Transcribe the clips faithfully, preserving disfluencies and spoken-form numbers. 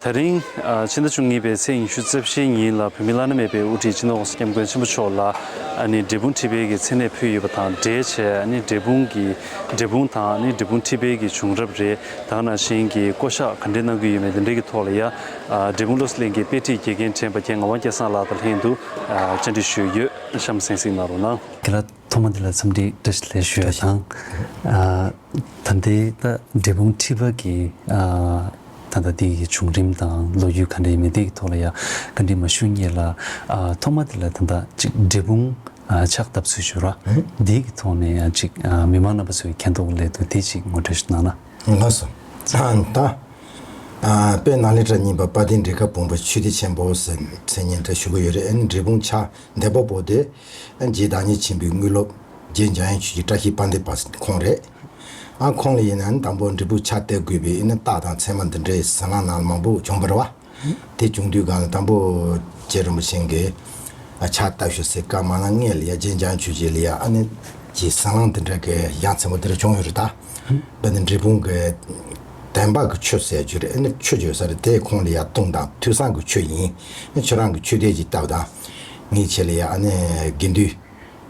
ད་རིང་ཕྱི་ཟླ་བཅུ་གཉིས་པའི་ཚེས་ཉི་ཤུ་རྩ་བཞིའི་ཉིན་ལ་བོད་མི་བླ་ན་མེད་པའི་དབུ་ཁྲིད་སྤྱི་ནོར་༸གོང་ས་༸སྐྱབས་མགོན་ཆེན་པོ་མཆོག་ལ་ཨ་ནི་འབྲས་སྤུངས་ཁྲི་པའི་གི་མཚན་གནས་ཕུལ་ཡོད་པ་དང་འབྲེལ་བྱས། ཨ་ནི་འབྲས་སྤུངས་ཀྱི་འབྲས་སྤུངས་དང་ཨ་ནི་འབྲས་སྤུངས་ཁྲི་པའི་གི་བྱུང་རབས་རེད། ད་ག་ནང་བཞིན་གྱི་བསྐོ་བཞག་ག་འདྲས་གནང་གི་ཡོད་མེད་དེ་འདྲའི་གི་ཐོག་ལ་ཡ་འབྲས་སྤུངས་བློ་གསལ་གླིང་གི་དཔེ་ཁྲིད་དགེ་རྒན་དྲན་པ་རྒན་ངག་དབང་སྐལ་བཟང་ལགས་དང་ལྷན་དུ་བཅར་འདྲི་ཞུས་ཡོད། གཤམ་གསན་གཟིགས་གནང་རོགས་གནང་། རྒན་ལགས། ཐོག་མ་དེ་ལ་འཚམས་འདྲི་བཀྲ་ཤིས་བདེ་ལེགས་ཞུ་ཡ་དང་། ཨ། ད་ལྟའི་ད་འབྲས་སྤུངས་ཁྲི་པ་གི་ཨ། ད་ལྟ་དེ་གི་བྱུང་རིམ་དང་ལོ་རྒྱུས་ག་འདྲ་ཡིན་མིན་དེ་གི་ཐོག་ལ་ཡ་བཀའ་འདྲི་མ་ཞུ་སྔོན་ལ། ཨ། ཐོག་མ་དེ་ལ་ད་ལྟ་ཅིག་འབྲས་སྤུངས་ཨ། ཕྱག་བཏབ་ཚུལ་ཞུ་ར། ཨང་། དེ་གི་ཐོག་ནས་ཡང་ཅིག་ཨ། མི་མང་རྣམ་པ་ཚོའི་མཁྱེན་རྟོགས་སླད་དུ་དེ་ཅིག་ངོ་སྤྲོད་ཞིག་གནང་ན། ལགས་སོ། ད་ཨ། དཔལ་ནཱ་ལེནྡྲ་གཉིས་པ་དཔལ་ལྡན་འབྲས་དཀར་སྤུངས་པ་ཆོས་སྡེ་ཆེན་པོ་ཟེར་མཚན་སྙན་འདྲ་ཞུ་གི་ཡོད་རེད། ཨ་ནི་འབྲས་སྤུངས་ཕྱག་འདེབས་པ་པོ་དེ་རྗེ་བདག་ཉིད་ཆེན་པོའི་དངོས་སློབ་རྗེ་འཇམ་དབྱངས་ཆོས་རྗེ་བཀྲ་ཤིས་དཔལ་ལྡན་པ་ཁོང་རེད། ཨ། ཁོང་ལ་ཡིན་ན་དང་པོ་འབྲས་སྤུངས་ཕྱག་བཏབ་དགོས་པའི་ཨ་ནི་རྟགས་དང་མཚན་མ་འདི་འདྲའི་ཟེར་ལམ་ནང་མང་པོ་བྱུང་བ་རེད་བ། དེ་བྱུང་དུས་སྒང་ལ་དང་པོ་རྗེ་རིན་པོ་ཆེ་གིས་ཨ། ཕྱག་བཏབ་ཤོག་ཟེར་སྐབས་མ་ན་སྔོན་ལ་ཡ་རྗེ་འཇམ་དབྱངས་ཆོས་རྗེ་ལ་ཡ་ཨ་ནི་ཀྱི་ཟེར་ལམ་འདི་འདྲ་གི་ཡ་མཚན་པོ་འདི་འདྲ་བྱུང་ཡོད་རེད་ད། དཔེར་ན་འབྲས་སྤུངས་གི་བདེན་པ་གི་ཆོས་ཟེར་རྒྱུ་རེད། ཨ་ནི་ཆོས་བརྗོད་ས་རེད། དེ་ཁོང་ལ་ཡ་བཏུང་དང་ཐོས་བསམ་གི་ཆོས་ཡིན། ཨ་ནི་ཁྱོད་རང་གི་ཆོས་དད་ཅིག་བཏབ་དང་། ངའི་ཆེད་ལ་ཡ་ཨ་ནི་དགེ་འདུན་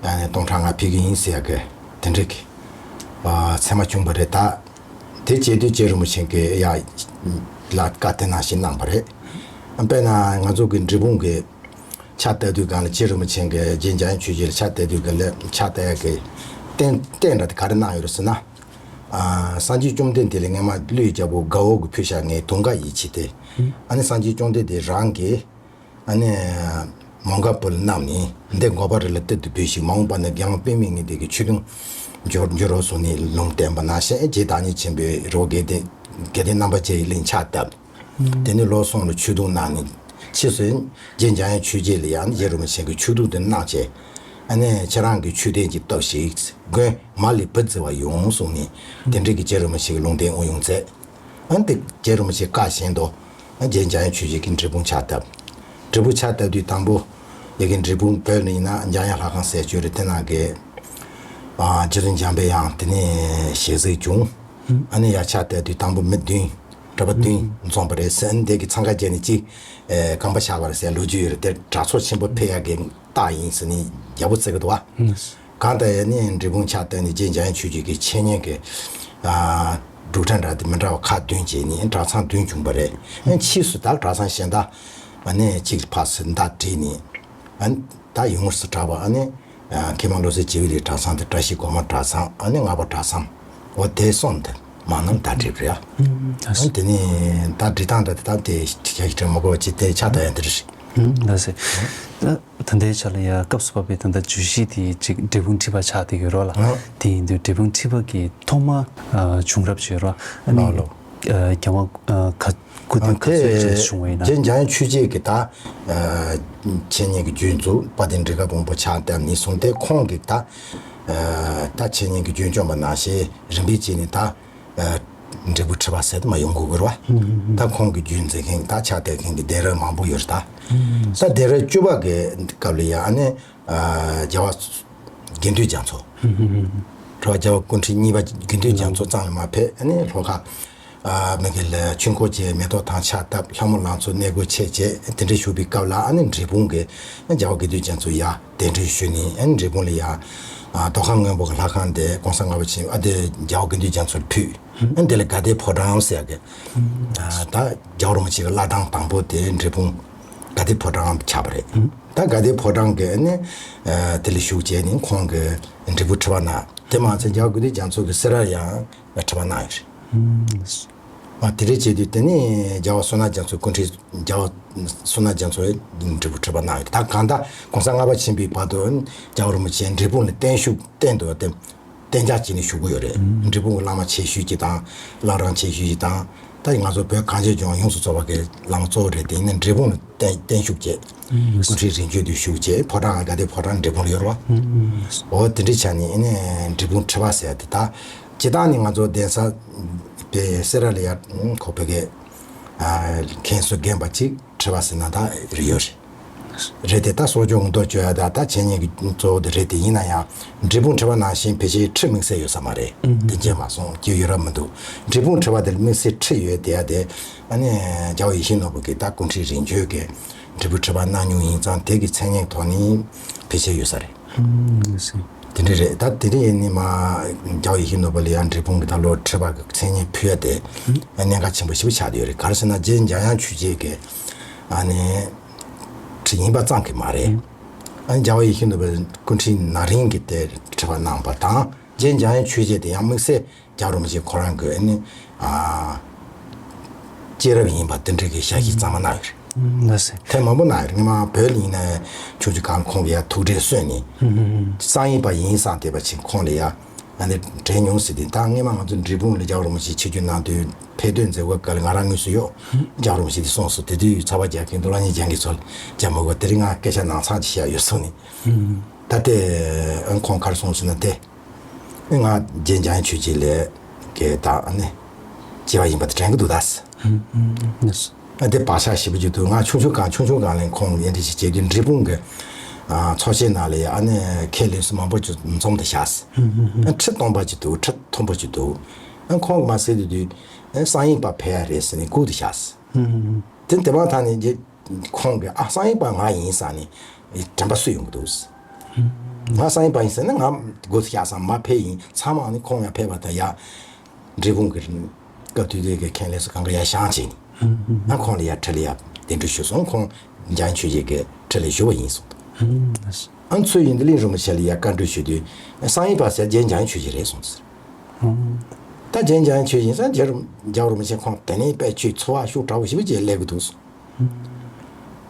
ཨ་ནི་སྟོང་ཕྲག་ལྔ་ཕུལ་གི་ཡིན་ཟེར་ཡ་གི་དེ་འདྲ་གི་ཨ་མཚན་མ་བྱུང་བ་རེད་ད། དེ་བྱས་དུས་རྗེ་རིན་པོ་ཆེ་གིས་ཡ་ལ་བཀའ་དེ་ནང་བཞིན་གནང་བ་རེད། དཔེར་ན་ང་ཚོ་གི་འབྲས་སྤུངས་གི་ཕྱག་བཏབ་དུས་སྒང་ལ་རྗེ་རིན་པོ་ཆེ་གིས་རྗེ་འཇམ་དབྱངས་ཆོས་རྗེ་ལ་ཕྱག་བཏབ་དུས་སྒང་ལ་ཕྱག་བཏབ་ཡ་གི་རྟེན་རྟེན་འདྲ་དེ་ག་རེ་གནང་ཡོད་རེད་ཟེར་ན། ཨ། སངས་རྒྱས་བཅོམ་ལྡན་འདས་ལ་སྔོན་མ་ཀླུའི་རྒྱལ་པོ་དགའ་བོ་གིས་ཕུལ་བཞག་ངའི་དུང་དཀར་ཡིད་ཆེས་དེ། ཨ་ནི་སངས་རྒྱས་བཅོམ་ལྡན་འདས་རང་གིས་ཨ་ནི་མོའུ་འགལ་བུ་ལ་བསྣམས་ནས་འདི་འགོག་པ་རི་ལ་གཏེར་དུ་སྦས་ཤིག་མ་འོངས་པ་ན་རྒྱལ་དབང་པདྨས་ངེས་དེ་གི་ཆོས་དུང་འགྱུར་འགྱུར་རོ་གསུངས་ནས་ལུང་བསྟན་པ་ནང་བཞིན་རྗེ་བདག་ཉིད་ཆེན་པོས་རི་བོ་དགེ་ལྡན་དགེ་ལྡན་རྣམ་པར་རྒྱལ་བའི་གླིང་ཕྱག་བཏབ། དེ་ནས་ལོ་གསུམ་ལ་ཆོས་དུང་གནང་ནས་ཕྱིས་སུ་རྗེ་འཇམ་དབྱངས་ཆོས་རྗེ་ལ་ཡང་རྗེ་རིན་པོ་ཆེ་གིས་ཆོས་དུང་དེ་གནང་བྱས། ཨ་ནི་ཁྱེད་རང་གིས་ཆོས་དད་ཅིག་བཏབ་ཤིག་མགོན་མ་ལས་བུ་བརྩི་བ་ཡོང་གསུངས་ནས་དེ་འདྲའི་གི་རྗེ་རིན་པོ་ཆེ་གི་ལུང་བསྟན་དབུ་བརྙེས་མཛད། ཨ་ནི་དེ་རྗེ་རིན་པོ་ཆེ་བཀའ་བཞིན་དུ་རྗེ་འཇམ་དབྱངས་ཆོས་རྗེ་གིས་འབྲས་སྤུངས་ཕྱག་བཏབ། འབྲས་སྤུངས་ཕྱག་བཏབ་དུས་དང་པོ་ཡ་གི་འབྲས་སྤུངས་བོད་ལ་ཡིན་ན་འཇམ་དབྱངས་ལྷ་ཁང་ཟེར་ཡ་ཅིག་ཡོད་རེད། དེ་ནང་གི་ཨ་རྗེ་བཙུན་འཇམ་དཔལ་དབྱངས་དེ་ནས་ཞལ་གཟིགས་བྱུང་། ཨ་ནི་ཡར་ཕྱག་བཏབ་དུས་དང་པོ་མི་བདུན་གྲྭ་པ་བདུན་འཛོམས་པ་རེད་ཟེར། ཨ་ནི་དེ་གི་འཚང་ཁ་བརྒྱབ་ནས་གཅིག་ཨེ་རྐང་པ་བཞག་པ་རེད་ཟེར་ལོ་རྒྱུས་ཡོད་རེད། དེ་དྲག་ཚོགས་ཆེན་པོ་ཕེབས་ཡ་གི་རྟགས་ཡིན་ཟེར་ནས་རྒྱལ་པོ་བརྩི་གི་འདུག་བ། གང་ལྟར་ཡང་ནི་འབྲས་སྤུངས་ཕྱག་བཏབ་ནས་རྗེ་འཇམ་དབྱངས་ཆོས་རྗེ་གི་འཆད་ཉན་གྱི་ཨ་སྒྲུབ་གྲྭ་འདྲ་དེ་མི་འདྲ་བ་ཁག་བདུན་བྱས་ནས་གྲྭ་ཚང་བདུན་བྱུང་བ་རེད། ཨ་ཕྱིས་སུ་ད་གྲྭ་ཚང་གཞན་དག་ཨ་ནི་གཅིག་ཕར་ཚུར་མདའ་བསྒྲིལ་ནས་ཨ་ད་ཡུལ་དངོས་སུ་གྲགས་པ་ཨ་ནི་མཁས་མང་བློ་གསལ་རྒྱལ་བའི་གླིང་གྲྭ་ཚང་དེ་བཀྲ་ཤིས་སྒོ་མང་གྲྭ་ཚང་ཨ་ནི་རྔ་བ་གྲྭ་ཚང་འོ་དེ་གསུམ་དེ་མ་ནམ་མདའ་བསྒྲིལ་བ་རེད། ཨ་དེ་ནས་མདའ་བསྒྲིལ་སྟངས་འདྲ་དེ་ད་དེ་ཁྱེད་ཀྱིས་དྲན་མ་དགོས་པ་ཅིག་དེ་ཕྱག་བཏབ་ཡ་འདི་རེད། ལགས་སེ། ད་ལྟའི་ཆ་ལ་ཡང་སྐབས་སུ་བབས་པའི་ད་ལྟ་བརྗོད་གཞི་དེ་ཅིག་འབྲས་སྤུངས་ཁྲི་པ་ཆགས་བསྡད་ཡོད་རེད་ལ། ཨ། དེ་ཡིན་དུས་འབྲས་སྤུངས་ཁྲི་པ་གི་ཐོག་མ་ཨ་བྱུང་རབས་བརྗོད་རོགས། ཨ་ནི་ལགས་ལགས། ཨ་རྒྱལ་དབང་ཨ་ག་སྐུ་ཨ་དེ་ག་ཚོད་ཅིག་བྱུང་བ་ཡིན་ན། རྗེ་འཇམ་དབྱངས་ཆོས་རྗེ་གི་ད་ཨ་འཆད་ཉན་གྱི་རྒྱུན་བཙུགས། དཔལ་ལྡན་འབྲས་དཀར་སྤུངས་པ་ཕྱག་བཏབ་ནས་བཟུང་སྟེ་ཁོང་གིས་ད་ཨ་ད་འཆད་ཉན་གྱི་རྒྱུན་སྐྱོང་བ་ནང་བཞིན་རིམ་པས་བྱས་ནས་ད། ཨ་འབྲས་སྤུངས་ཁྲི་པ་ཟེར་དུ་མ་ཡོང་དགོས་དགོས་རེད་བ། ད་ཁོང་གི་རྒྱུན་འཛིན་མཁན་ད་ཕྱག་བཏབ་མཁན་གྱི་གདན་རབས་མང་པོ་ཡོད་རེད་ད། ད་གདན་རབས་བཅུ་པ་གི་སྐབས་ལ་ཡང་ཨ་ནི་ཨ་རྒྱལ་བ་དགེ་འདུན་རྒྱ་མཚོ། རེད་བ། རྒྱལ་བ་སྐུ་ཕྲེང་གཉིས་པ་དགེ་འདུན་རྒྱ་མཚོ་གཙང་ལ་མར་ཕེབས། ཨ་ནི་ལྷོ་ཁ་ཨ་མི་གི་ལ་ཆོས་འཁོར་བཅས་མེ་ཏོག་དང་ཕྱག་བཏབ། ལྷ་མོ་ལང་ཚོ་གནས་སྒོ་ཕྱེ་བྱས་དེ་འདྲ་བཞུགས་པའི་སྐབས་ལ་ཨ་ནི་འབྲས་སྤུངས་ཀྱི་རྒྱལ་བ་དགེ་འདུན་རྒྱ་མཚོ་ཡར་གདན་འདྲེན་ཞུས་ནས་ཨ་ནི་འབྲས་སྤུངས་ལ་ཡར་ཨ་རྡོ་ཁང་སྔོན་པོ་གི་ལྷ་ཁང་དེ་གོང་ས་ལྔ་པ་ཆེན་པོ་ཨ་དེ་རྒྱལ་བ་དགེ་འདུན་རྒྱ་མཚོར་ཕུལ། ཨ་ནི་དེ་ལ་དགའ་ལྡན་ཕོ་བྲང་ཟེར་ཡ་གི་ཨ་ད་རྒྱལ་བ་རིན་པོ་ཆེ་གི་བླ་བྲང་དང་པོ་དེ་འབྲས་སྤུངས་དགའ་ལྡན་ཕོ་བྲང་ཆགས་པ་རེད། ད་དགའ་ལྡན་ཕོ་བྲང་གི་ཨ་ནི་ཨ་དེ་ལ་བཞུགས་བྱས་ནས་ཁོང་གི་འབྲས་སྤུངས་ཁྲི་པ་གནང་། དེ་མ་ཚད་རྒྱལ་བ་དགེ་འདུན་རྒྱ་མཚོ་གི་སེ་ར་ཡང་ཁྲི་པ་གནང་ཡོད་རེད། ཨ་དེ་འདྲ་བྱས་དུས་དེ་ནས་རྒྱལ་བ་བསོད་ནམས་རྒྱ་མཚོའི་སྐུ་ཕྲེང་རྒྱལ་བ་བསོད་ནམས་རྒྱ་མཚོའི་འབྲས་སྤུངས་ཁྲི་པ་གནང་ཡོད་རེད། ད་གང་ལྟར་གོང་ས་ལྔ་པ་ཆེན་པོའི་བར་དུ་རྒྱལ་བ་རིན་པོ་ཆེ་འབྲས་སྤུངས་ལ་བརྟན་བཞུགས་གཏན་དུ་བརྟན་གཏན་འཇགས་བྱས་ནས་བཞུགས་ཀྱི་ཡོད་རེད། འབྲས་སྤུངས་ཀྱི་བླ་མ་ཆེ་ཤོས་ཅིག་དང་བླ་བྲང་ཆེ་ཤོས་ཅིག་དང་ད་ང་ཚོ་བོད་གངས་ཅན་ལྗོངས་ཡོངས་སུ་རྫོགས་པ་གི་བླ་མ་གཙོ་བོ་རེད། དེ་ཡིན་ན་འབྲས་སྤུངས་ལ་བརྟན་བརྟན་བཞུགས་བྱས་སྐུ་ཕྲེང་རིམ་བྱོན་དུ་བཞུགས་བྱས་ཕོ་བྲང་དགའ་ལྡན་ཕོ་བྲང་འབྲས་སྤུངས་ལ་ཡོད་རེད་བ། འོ་དེ་འདྲ་བྱས་ནས་ཨ་ནི་འབྲས་སྤུངས་ཁྲི་པ་ཟེར་ཡ་དེ་ད། སྤྱིར་བཏང་ནི་ང་ཚོ་གདན་ས་པའི་སེ་ར་ལ་ཡ་ཁོ་བོད་ཀྱི་ཨ་མཁན་ཟུར་རྒན་པ་གཅིག་ཁྲི་པ་ཟེར་ན་ད་རེ་ཡོད་ རེད་དེ། ད་གསོག་འཇོག་མདོ་བཅོ་ཡ་ད་ད་བྱས་ཉེས་ཀྱི་གཙོ་བོ་དེ་རེད་དེ། ཡིན་ན་ཡང་འབྲས་སྤུངས་ཁྲི་པ་ནང་བཞིན་ཕལ་ཆེར་ཁྲི་དམིགས་བསལ་ཡོད་ས་མ་རེད། དེ་མཇལ་མ་སོང་། ཀྱི་ཡོད་ར་མི་འདུག་འབྲས་སྤུངས་ཁྲི་པ་དེར་དམིགས་བསལ་ཁྲི་ཡོད་དེ་ཡ་དེ། ཨ་ནི་རྒྱལ་བ་ཡིད་བཞིན་ནོར་བུ་གི་ད་སྐུ་ཕྲེང་རིམ་བྱོན་གྱི་འབྲས་སྤུངས་ཁྲི་པ་གནང་མྱོང་ཡིན་ཙང་། དེ་གི་མཚན་སྙན་ཐོག་ནས་ཕལ་ཆེར་ཡོད་ས་རེད། དེ་འདྲ་རེད། ད་དེ་རིང་ཡིན་ནི་མ་རྒྱལ་བ་ཡིད་བཞིན་ནོར་བུ་ལ་ཡང་འབྲས་སྤུངས་ཀྱི་ད་ལོ་ཁྲི་པ་གི་མཚན་སྙན་ཕུལ་ཡ་དེ་གནད་འགག་ཆེན་པོ་ཞེ་པོ་ཆགས་བསྡད་ཡོད་རེད། ག་རེ་ཟེར་ན་རྗེ་འཇམ་དབྱངས་ཆོས་རྗེ་གི་ཨ་ནི་ཁྲི་ཡིན་པ་ཙམ་གྱིས་མ་རེད། ཨ་ནི་རྒྱལ་བ་ཡིད་བཞིན་ནོར་བུ་སྐུ་ཕྲེང་ན་རིམ་གྱི་དེ་ཁྲི་པ་གནང་བ་དང་། རྗེ་འཇམ་དབྱངས་ཆོས་རྗེ་དེ་ཡང་དམིགས་བསལ་རྒྱལ་བ་རིན་པོ་ཆེ་ཁོ་རང་གི་ཨ་ནི་ཨ་སྐྱེས་རབས་ཡིན་པ་དེ་འདྲ་གི་ཞལ་བཞེས་གཙང་མ་གནང་ཡོད་རེད། ལགས་སོ། ཐེངས་མང་པོ་གནང་ཡོད་རེད། སྔོན་མ་བོད་ལ་ཡིན་ན་ཆུང་ཆུང་སྒང་ཁོང་གིས་ཡ་ཐུགས་ཁྲལ་གསོས་ནས། གསང་ཡིག་པ་ཡིན་བསམ་བསྡད་པ་ཅིག་ཁོང་ལ་ཡ་ཨ་ནི་དྲན་མྱོང་ཟེར་ཏེ། ད་སྔོན་མ་ང་ཚོ་འབྲས་སྤུངས་ལ་རྒྱལ་བ་རིན་པོ་ཆེ་ཆིབས་བསྒྱུར་གནང་དུས་ཕེབས་སྟོན་མཛད་སྒོ་སྐབས་ལ་ང་རང་དངོས་སུ་ཡོད། རྒྱལ་བ་རིན་པོ་ཆེ་དེ་གསུངས་སོང་། དེ་དུས་ཚགས་པར་རྒྱག་མཁན་འདུག་སློབ་གཉེར་སྦྱང་མཁན་ཚོ་ལ་རྒྱག་མི་དགོས། དེ་རིང་ང་སྐད་ཆ་ནང་ཚང་ཅིག་བཤད་ཡོད་གསུངས་ནས། ད་དེ་ཨ་ཁོང་ག་རེ་གསུངས་ཟེར་ན་དེ། ང་རྗེ་འཇམ་དབྱངས་ཆོས་རྗེ་ལ་གི་ད་ཨ་ནི་སྐྱེ་བ་ཡིན་པ་དེ་དྲན་གི་འདུག་ད། ཨ་དེ་བག་ཆགས་ཞེ་པོ་ཅིག་འདུག་ང་ཆུང་ཆུང་སྒང་ཆུང་ཆུང་སྒང་ལ་ཁོང་ཡན་ཏིག་ཅིག་བྱེད་དུས་འབྲས་སྤུངས་གི་ཨ་ཚོགས་ཆེན་ནང་ལ་ཡ་ཨ་ནི་ཁས་ལེན་སུ་མང་པོ་ཅིག་འཛོམས་ཏེ་བཞག་སི། ཨ་ཁྲི་སྟོང་པ་ཅིག་འདུག་ཁྲི་མཐོན་པོ་ཅིག་འདུག་ཨ་ཁོང་གི་མ་ཟེར་དུས་དུས་ཨ་གསང་ཡིག་པ་ཕེབས་ཡ་རེད་ཟེར་ནས་སྒུག་ཏེ་བཞག་སི། དེ་དེ་མ་ཐག་ནས་རྗེ་ཁོང་གིས་ཨ་གསང་ཡིག་པ་ང་ཡིན་བསམ་ནས་དྲན་པ་གསོས་ཡོང་གི་འདུག་ང་གསང་ཡིག་པ་ཡིན་ཟེར་ན་ང་སྒུག་ཤག་བསམ་མ་ཕེབས་ཡིན། ཚང་མ་ནི་ཁོང་ཡང་ཕེབས་པ་དང་ཡ། འབྲས་སྤུངས་ཀྱི་སྐབས་དུས་དེ་གི་ཁས་ལེན་སུ་གང་ག་ཡ་བཞེངས་བྱས་ནས། ཨ་ཁོང་ལ་ཡ་ཁྲི་ལ་ཡ་གདན་འདྲེན་ཞུས་སོང་། ཁོང་འཇམ་དབྱངས་ཆོས་རྗེ་གི་ཁྲི་ལ་བཞུགས་པ་ཡིན་གསུངས། ཨ་ཚུར་ཡོན་ཏན་གླིང་རིན་པོ་ཆེ་ལ་ཡ་བཀའ་འདྲི་ཞུས་དུས་གསང་ཡིག་པ་ཟེར་རྗེ་འཇམ་དབྱངས་ཆོས་རྗེ་རེད་གསུངས་ཟེར། ད་རྗེ་འཇམ་དབྱངས་ཆོས་རྗེ་ཡིན་ཙང་རྗེ་རུ་རྒྱལ་བ་རིན་པོ་ཆེ་ཁོང་དེ་ནས་དཔེ་ཆོས་འཚོ་བ་ཤུགས་དྲག་པོ་ཞེ་པོ་ཅིག་སླེབས་ཀྱི་འདུག་གསུངས།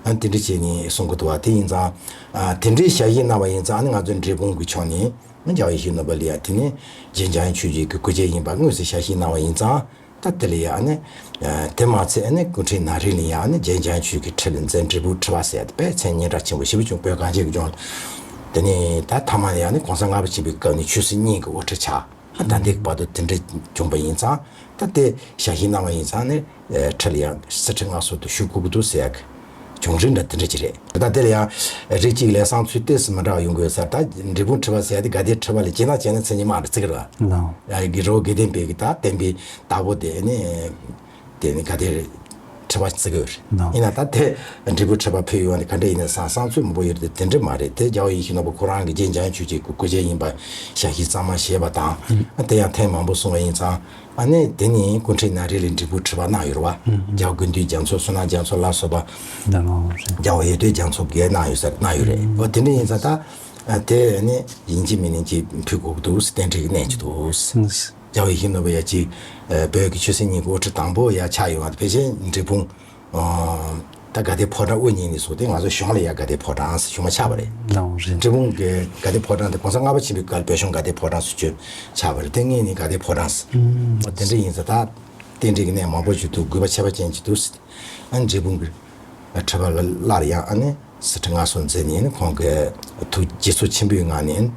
ཨ་དེ་འདྲ་བྱས་ནས་གསུང་གི་འདུག་བ། དེ་ཡིན་ཙང་ཨ་དེ་འདྲའི་ཞལ་བཞེས་གནང་བ་ཡིན་ཙང་། ཨ་ནི་ང་ཚོའི་འབྲས་སྤུངས་ཀྱི་ཕྱོགས་ནས་རྒྱལ་བ་ཡིད་བཞིན་ནོར་བུ་ལ་ཡ་དེ་ནས་རྗེ་འཇམ་དབྱངས་ཆོས་རྗེ་གི་སྐུ་སྐྱེ་ཡིན་པ་དངོས་སུ་ཞལ་བཞེས་གནང་བ་ཡིན་ཙང་། ད་དེ་ལ་ཡ་ཨ་ནི་ཨ་དེ་མ་ཚད་ཨ་ནི་སྐུ་ཕྲེང་ན་རིམ་ལ་ཡ་ཨ་ནི་རྗེ་འཇམ་དབྱངས་ཆོས་ཀྱི་ཁྲི་ལ་མཛད། འབྲས་སྤུངས་ཁྲི་པ་ཟེར་ཡ་དེ་དཔེ་མཚན་སྙན་གྲགས་ཆེན་པོ་ཞེ་པོ་བྱུང་། བོད་གངས་ཅན་གྱི་ལྗོངས་ལ། དེ་ནས་ད་མཐའ་མ་ལ་ཡ་ཨ་ནི་གོང་ས་ལྔ་པ་ཆེན་པོའི་སྐབས་ནས་ཆོས་སྲིད་གཉིས་ཀྱི་དབུ་ཁྲིད་ཆགས། ད་ལྟའི་བར་དུ་དེ་འདྲ་བྱུང་བ་ཡིན་ཙང་། ད་དེ་ཞལ་བཞེས་གནང་བ་ཡིན་ཙང་ནི་ཨེ་ཁྲི་ལ་ཡང་སྲིད་ཁྲི་མངའ་གསོལ་དུ་བཞུགས་དགོས་ཀྱི་འདུག་ཟེར་ཡག་གི་བྱུང་རིམ་འདྲ་དེ་འདྲ་ཅིག་རེད། ད་དེ་ལ་ཡང་རིགས་གཅིག་ལས་བསམ་ཚུལ་ཏོག་ཙམ་མི་འདྲ་བ་ཡོང་གི་ཡོད་ས་རེད། ད་འབྲས་སྤུངས་ཁྲི་པ་ཟེར་ཡ་དེ་དགའ་ལྡན་ཁྲི་པ་ལས་ཇེ་ནག་ཇེ་ནག་མཚན་ཉིད་མང་རེ་བརྩི་གི་རེད་བ། ལགས། ཡ་གི་རོ་དགེ་ལྡན་པའི་གི་ད་བསྟན་པའི་བདག་པོ་དེ་ནི། དེ་ནི་ག་དེ་རེད། ཁྲི་པ་བརྩི་གི་ཡོད་རེད། ནོ། ཡིན་ན་ད་དེ་འབྲས་སྤུངས་ཁྲི་པ་ཕེབས་ཡོང་ནས་ག་འདྲ་ཡིན་ན་བསམ་བསམ་ཚུལ་མང་པོ་ཡོད་རེད་དེ། དེ་འདྲ་མ་རེད། དེ་རྒྱལ་བ་ཡིད་བཞིན་ནོར་བུ་ཁོ་རང་གི་རྗེ་འཇམ་དབྱངས་ཆོས་རྗེ་གི་སྐུ་ཕྱྭ་ཡིན་པ་ཞལ་བཞེས་གཙང་མ་བཞེས་པ་དང་། ཨ་དེ་ཡང་ཐེངས་མང་པོ་གསུངས་པ་ཡིན་ཙང་། ཨ་ནི་དེ་ནི་སྐུ་ཕྲེང་ན་རིམ་ལ་འབྲས་སྤུངས་ཁྲི་པ་གནང་ཡོད་རེད་བ། རྒྱལ་བ་དགུང་འདུས་རྒྱ་མཚོ་བསོད་ནམས་རྒྱ་མཚོ་ལ་སོགས་པ། ནོ། རྒྱལ་བ་ཡེ་གདོད་རྒྱ་མཚོ་གིས་གནང་ཡོད་ས་གནང་ཡོད་རེད། འོ་དེ་འདྲ་ཡིན་ཙང་ད་ཨ་དེ་ནི་ཡིན་གཅིག་མིན་ནི་གཅིག་ཕུལ་དགོས་ཀྱི་འདུག་ཟེར་རྟེན་འབྲེལ་གྱི་གནད་ཅིག་འདུག་ཟེར། རྒྱལ་བ་ཡིད་བཞིན་ནོར་བུ་ཡ་གཅིག་ཨ་བོད་ཀྱི་ཆོས་སྲིད་གཉིས་ཀྱི་དབུ་ཁྲིད་དང་པོ་ཡ་ཆགས་ཡོང་བ་དེ་ཕལ་ཆེར་འབྲས་སྤུངས་ཨ་ད་དགའ་ལྡན་ཕོ་བྲང་དབུ་བརྙེས་ནས་བཟུང་སྟེ་ང་ཚོ་གཞུང་ལ་ཡ་དགའ་ལྡན་ཕོ་བྲང་ཟེར་ཞུ་མ་ཆགས་པ་རེད། ནོ་རེད། འབྲས་སྤུངས་ཀྱི་དགའ་ལྡན་ཕོ་བྲང་དེ་གོང་ས་ལྔ་པ་ཆེན་པོའི་སྐབས་བོད་གཞུང་དགའ་ལྡན་ཕོ་བྲང་ཟེར་ཆོས་ཆགས་པ་རེད། དེ་སྔོན་ནས་དགའ་ལྡན་ཕོ་བྲང་ཟེར། ཨ་དེ་འདྲ་ཡིན་ཙང་ད་རྟེན་འབྲེལ་གྱི་གནད་མང་པོ་ཞིག་འདུག་དགོས་པ་ཁྱད་པར་ཅན་ཅིག་འདུག་ཟེར། ཨ་འབྲས་སྤུངས་ཀྱི་ཁྲི་པ་ལ་སླར་ཡང་ཨ་ནི་སྲིད་ཁྲི་མངའ་གསོལ་མཛད་ནས་ཁོང་གིས་ཐུགས་དགྱེས་ཚོར་ཆེན་པོའི་ངང་ནས་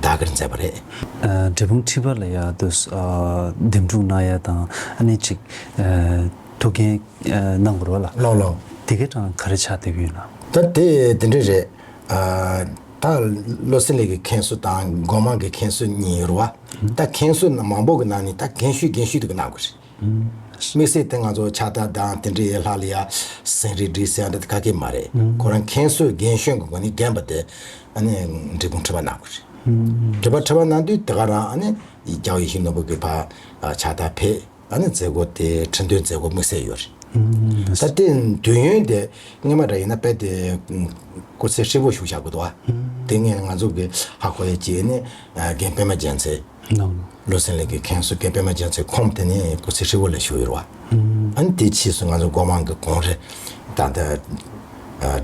བདག་གིར་མཛད་པ་རེད། ཨ་འབྲས་སྤུངས་ཁྲི་པ་ལ་ཡ་དུ་ཨ་འདེམས་སྒྲུག་གནང་ཡ་དང་ཨ་ནི་ཅིག་ཨ་ཐུགས་འགན་ཨ་གནང་དགོས་རེད་བ་ལགས། ལགས་ལགས། དེ་གའི་གྲངས་ག་རེ་ཆགས་བསྡད་ཀྱི་ཡོད་ན། ད་དེ་དེ་འདྲ་རེད། ཨ་ད་བློ་གསལ་གླིང་གི་མཁན་ཟུར་དང་སྒོ་མང་གི་མཁན་ཟུར་གཉིས་ཡོད་རེད་བ། ད་མཁན་ཟུར་མང་པོ་གི་ནང་ནས་ད་རྒན་ཤོས་རྒན་ཤོས་དེ་གིས་གནང་དགོས་རེད། དམིགས་བསལ་དེ་ང་ཚོ་ཕྱག་རྟགས་དང་དེ་འདྲའི་ལྷག་ལ་ཡ་ཟན་རིལ་སྒྲིལ་ཟེར་ཡ་འདྲ་དེ་ག་གེ་མ་རེད། ཁོ་རང་མཁན་ཟུར་རྒན་གཞོན་གྱི་སྒོ་ནས་རྒན་པ་དེ་ཨ་ནི་འབྲས་སྤུངས་ཁྲི་པ་གནང་དགོས་རེད། ཁྲི་པ་ཁྲི་པ་གནང་དུས་དེ་ག་རང་ཨ་ནི་རྒྱལ་བ་ཡིད་བཞིན་ནོར་བུ་གི་ཕར་ཕྱག་རྟགས་ཕེབས། ཨ་ནི་མཛད་སྒོ་དེ་ཁྲི་འདོན་མཛད་སྒོ་དམིགས་བསལ་ཡོད་རེད། ད་ལྟའི་དུས་ཡུན་དེ་སྔོན་མ་འདྲ་ཡིན་ན་དཔེ་དེ་སྐུ་ཚེ་ཧྲིལ་པོ་བཞུགས་བཞག་དགོས་འདུག་བ། དེ་སྔོན་ང་ཚོ་གི་ཧ་གོ་ཡ་གཅིག་ནི་རྒན་པད་མ་རྒྱལ་མཚན། ནོ། བློ་གསལ་གླིང་གི་མཁན་ཟུར་རྒན་པད་མ་རྒྱལ་མཚན་ཁོང་དེ་ནི་སྐུ་ཚེ་ཧྲིལ་པོ་ལ་བཞུགས་ཡོད་རེད་བ། ཨ་ནི་དེ་ཕྱིས་སུ་ང་ཚོ་སྒོ་མང་གི་གོང་རེད། ད་ལྟ་ཨ་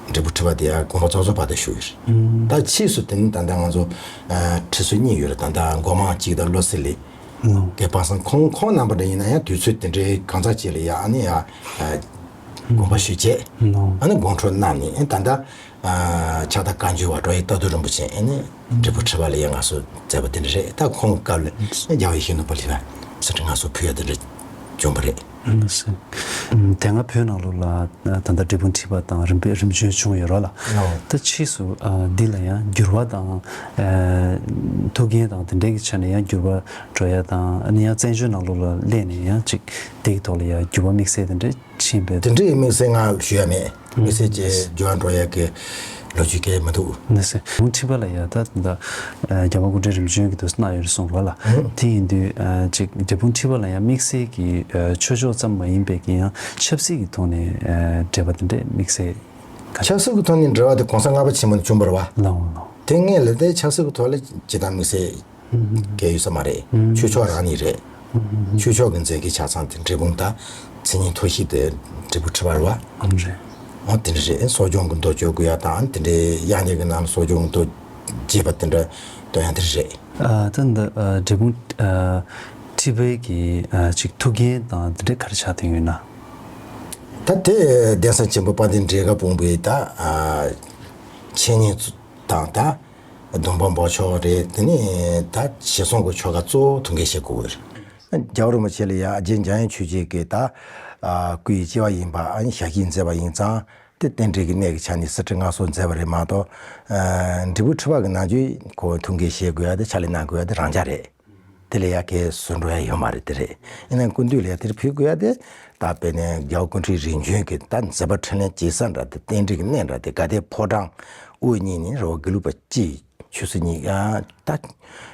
འབྲས་སྤུངས་ཁྲི་པ་དེ་ཡང་དགོངས་པ་རྫོགས་རྫོགས་བར་དུ་བཞུགས་ཡོད་རེད། ད་ཕྱིས་སུ་དེ་ནི་ད་ལྟ་ང་ཚོ་ཨ་ཁྲི་ཟུར་གཉིས་ཡོད་རེད། ད་ལྟ་སྒོ་མང་གཅིག་དང་བློ་གསལ་གླིང་། ནོ། དེ་པ་སངས་ཁོང་ཁོང་རྣམ་པ་འདྲ་ཡིན་ན་ཡང་དུས་ཚོད་དེ་འདྲའི་གང་ཙམ་ཅིག་ལ་ཡང་ཨ་ནི་ཡང་ཨ་དགོངས་པ་ཞུས་བྱས། ནོ། ཨ་ནི་དགོངས་འཁྲོལ་གནང་ནས་ཨ་ད་ལྟ་ཨ་ཕྱག་རྟགས་བཀའ་འགྱུར་བ་འགྲོ་བའི་རྟ་ཐུལ་རིན་པོ་ཆེ་ཨ་ནི་འབྲས་སྤུངས་ཁྲི་པ་ལ་ཡང་མངའ་གསོལ་མཛད་པ་དེ་འདྲ་རེད། ད་ཁོང་སྐབས་ལ་རྒྱལ་བ་ཡིད་བཞིན་ནོར་བུ་ལ་ཡང་སྲིད་ཁྲི་མངའ་གསོལ་ཕུལ་ཡ་དེ་འདྲ་ བྱུང་བ་རེད། ཨ་ནི་སེ། ཨམ། དེ་སྔ་བོད་ནང་ལོགས་ལ་ད་ལྟ་འབྲས་སྤུངས་ཁྲི་པ་དང་རིམ་པས་རིམ་བྱོན་བྱུང་ཡོད་རེད་ལ། ལགས། ད་ཕྱིས་སུ་ཨ་འདི་ལ་ཡང་འགྱུར་བ་དང་ཨ་ཐུགས་འགན་དང་དེ་འདྲའི་གི་ཆ་ནས་ཡང་འགྱུར་བ་འགྲོ་ཡ་དང་ཨ་ནི་ཡང་བཙན་བྱོལ་ནང་ལོགས་ལ་སླེབས་ནས་ཡང་ཅིག་དེ་གི་ཐོག་ལ་ཡང་འགྱུར་བ་དམིགས་བསལ་དེ་འདྲ་ཕྱིན་པའི། དེ་འདྲའི་དམིགས་བསལ་ང་ཞུ་ཡ་མེད། དམིགས་བསལ་གྱི་འགྱུར་བ་འགྲོ་ཡ་གི་ལོ་རྒྱུས་གང་ཡང་མི་འདུག། ནི་སེ། འབྲས་སྤུངས་ཁྲི་པ་ལ་ཡ་ད་ད་རྒྱལ་བ་སྐུ་ཕྲེང་རིམ་བྱོན་གྱི་དུས་གནང་ཡོད་རེད་གསུངས་རོགས་ལ། ཨང་། དེ་ཡིན་དུས་ཨ་ཅིག་འབྲས་སྤུངས་ཁྲི་པ་ལ་ཡང་དམིགས་བསལ་གྱི་ཨ་ཆོས་ཕྱོགས་ཙམ་མ་ཡིན་པའི་གི་ཡང་ཆབ་སྲིད་ཀྱི་ཐོག་ནས་ཨ་འབྲེལ་བ་དེ་འདྲས་དམིགས་བསལ་ག། ཆབ་སྲིད་ཀྱི་ཐོག་ནས་འབྲེལ་བ་དེ་གོང་ས་ལྔ་པ་ཆེན་པོ་ནས་བྱུང་བ་རེད་བ། ལའོ་ལའོ། དེ་སྔོན་ལ་དེ་ཆབ་སྲིད་ཀྱི་ཐོག་ལ་ཇི་ལྟར་དམིགས་བསལ་གང་ཡོད་ས་མ་རེད། ཨང་། ཆོས་ཕྱོགས་རང་ཉིད་རེད། ཨང་། ཆོས་ཕྱོགས་ཀྱི་མཛད་འགན་ཆ་ཚང་དེ་འབྲས་སྤུངས་དང་མཚན་སྙན་ཐོར་ཞིག་དེ་འབྲས་སྤུངས་ཁྲི་པ་རེད་བ། ཨང་། རེད། འོ་དེ་འདྲ་རེད། གསོ་སྦྱོང་གི་མདོ་བརྗོད་དགོས་ཡ་དང་དེ་འདྲའི་དབྱར་གནས་ཀྱི་ནང་ལ་གསོ་སྦྱོང་གི་མདོ་རྒྱས་པ་དེ་འདྲ་འདོན་ཡ་དེ་རེད། ཨ་ད་འདི་ཨ་འབྲས་སྤུངས་ཨ་ཁྲི་པའི་གི་ཨ་ཅིག་ཐུགས་འགན་དང་དེ་འདྲ་ག་རེ་ཆགས་བསྡད་ཡོད་ན། ད་དེ་གདན་ས་ཆེན་པོ་དཔལ་ལྡན་འབྲས་དཀར་སྤུངས་པའི་ད་ཨ་འཆད་ཉན་དང་ད་སྡོམ་པ་འབོགས་ཆོག་རེད། དེ་ནས་ད་ཞལ་གསུང་གི་ཆོ་ག་གཙོ་བོ་ཐུགས་འགན་བཞེས་དགོས་ཀྱི་རེད། རྒྱལ་བ་རིན་པོ་ཆེ་ལ་ཡང་རྗེ་འཇམ་དབྱངས་ཆོས་རྗེ་གིས་ད་ཨ་སྐུ་ཡི་སྐྱེ་བ་ཡིན་པ་ཨ་ནི་ཞལ་བཞེས་མཛད་པ་ཡིན་ཙང་། དེ་རྟེན་འབྲེལ་གྱི་གནད་ཀྱི་ཆ་ནས་གསེར་ཁྲི་མངའ་གསོལ་མཛད་པ་རེད་མ་གཏོགས། ཨ་འབྲས་སྤུངས་ཁྲི་པ་གི་ནང་ཆོས་ཁོ་ཐུགས་འགན་བཞེས་དགོས་ཡ་དེ་ཕྱག་ལས་གནང་དགོས་ཡ་དེ་རང་འཇགས་རེད། དེ་ལ་ཡ་གའི་ཟུར་འགྲོ་ཡ་ཡོད་མ་རེད། དེ་རེད། ཡིན་ནའང་སྐུ་མདུན་ལ་ཡ་དེར་ཕུལ་དགོས་ཡ་དེ་ད་དཔེར་ན་རྒྱལ་བ་སྐུ་ཕྲེང་རིམ་བྱོན་གྱི་ད་མཛད་པ་འཕྲིན་ལས་སྐྱེལ་ས་འདྲ་དེ་རྟེན་འབྲེལ་གྱི་གནད་འདྲ་དེ་དགའ་ལྡན་ཕོ་བྲང་དབུ་བརྙེས་ནས་རེད་བ། དགེ་ལུགས་པ་སྤྱི་ཆོས་སྲིད་གཉིས་ཀ་ད་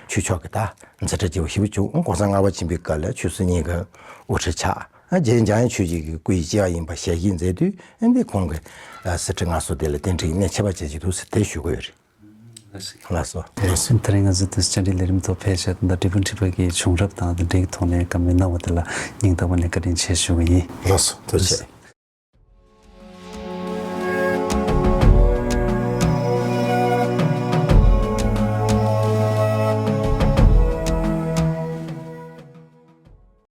ཆོས་ཕྱོགས་ཀྱི་ད་མཛད་འཕྲིན་ཆེ་བ་ཞེ་པོ་བྱུང་། གོང་ས་ལྔ་པ་ཆེན་པོའི་སྐབས་ལ་ཆོས་སྲིད་གཉིས་ཀ་དབུ་ཁྲིད་ཆགས། ཨ་རྗེ་འཇམ་དབྱངས་ཆོས་རྗེ་གི་སྐུ་ཡི་སྐྱེ་བ་ཡིན་པ་ཞལ་བཞེས་མཛད་དུས་ཨ་འདི་ཁོང་གི་ཨ་གསེར་ཁྲི་མངའ་གསོལ་དེ་ལ་རྟེན་འབྲེལ་གྱི་གནད་ཁྱད་པར་ཅན་ཞིག་འདུག་ཟེར་དེ་ཞུ་གི་ཡོད་རེད། ལགས་སོ། ལགས་སོ། དེ་རིང་ང་ཚོ་དུས་བཅར་འདྲི་ལས་རིམ་ཐོག་ཕེབས་བྱས་ད་ལྟ་འབྲས་སྤུངས་ཁྲི་པ་གི་བྱུང་རབས་དང་དེ་འབྲེལ་གྱི་ཐོག་ནས་བཀའ་མོལ་གནང་བ་དེ་ལ་སྙིང་ཐག་པ་ནས་བཀའ་དྲིན་ཆེ་ཞུ་གི་ཡིན། ལགས་སོ། ཐུགས་རྗེ་ཆེ།